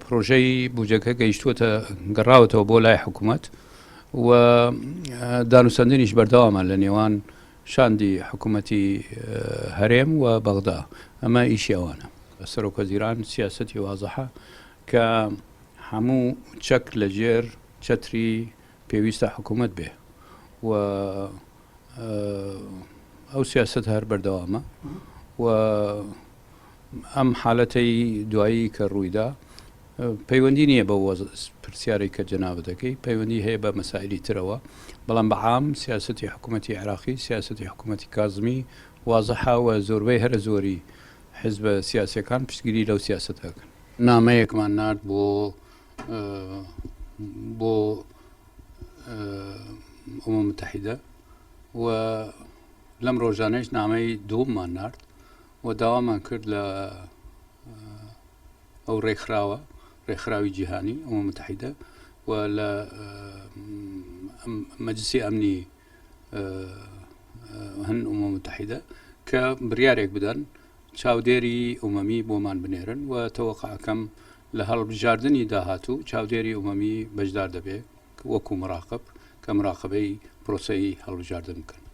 پرۆژەی بودجەکە گەیشتووەتە گەڕاوەتەوە بۆ لای حکوومەت و دانوسەندنیش بەردەوامە لە نێوان شاندی حکوومەتی هەرێم و بەغدا ئەمە ئیشی ئەوانە. سەرۆکوەزیران سیاسەتی وازحە کە هەموو چەک لە ژێر چەتری پێویستە حکوومەت بێ و ئەو سیاسەتە هەر بەردەوامە و ئەم حالەتەی دوایی کە ڕوویدا پەیوەندی نییە بە پرسیارێک کە جەنابت دەکەی پەیوەندی هەیە بە مەسائلی ترەوە بەڵام بە عام سیاسەتی حکوومەتی عێراقی سیاسەتی حکوومەتی کازمی وازحە و زۆربەی هەرە زۆری حزبە سیاسیەکان پشتگیری لەو سیاسەتە ئەکەن. نامەیەکمان نارد بۆ بۆ ئومم متحیدە و لەم ڕۆژانەش نامەی دووممان نارد و داوامان کرد لە ئەو ڕێکخراوە ڕێکخراوی جیهانی ئومم متحیدە و لە مەجلسی ئەمنی هەن ئومم متحیدە کە بریارێک بدەن چاودێری ئومەمی بۆمان بنێرن و تەوەقعەکەم لە هەڵبژاردنی داهاتوو چاودێری ئومەمی بەشدار دەبێت وەکو مراقب کە مراقبەی پرۆسەی هەڵبژاردن بکەن.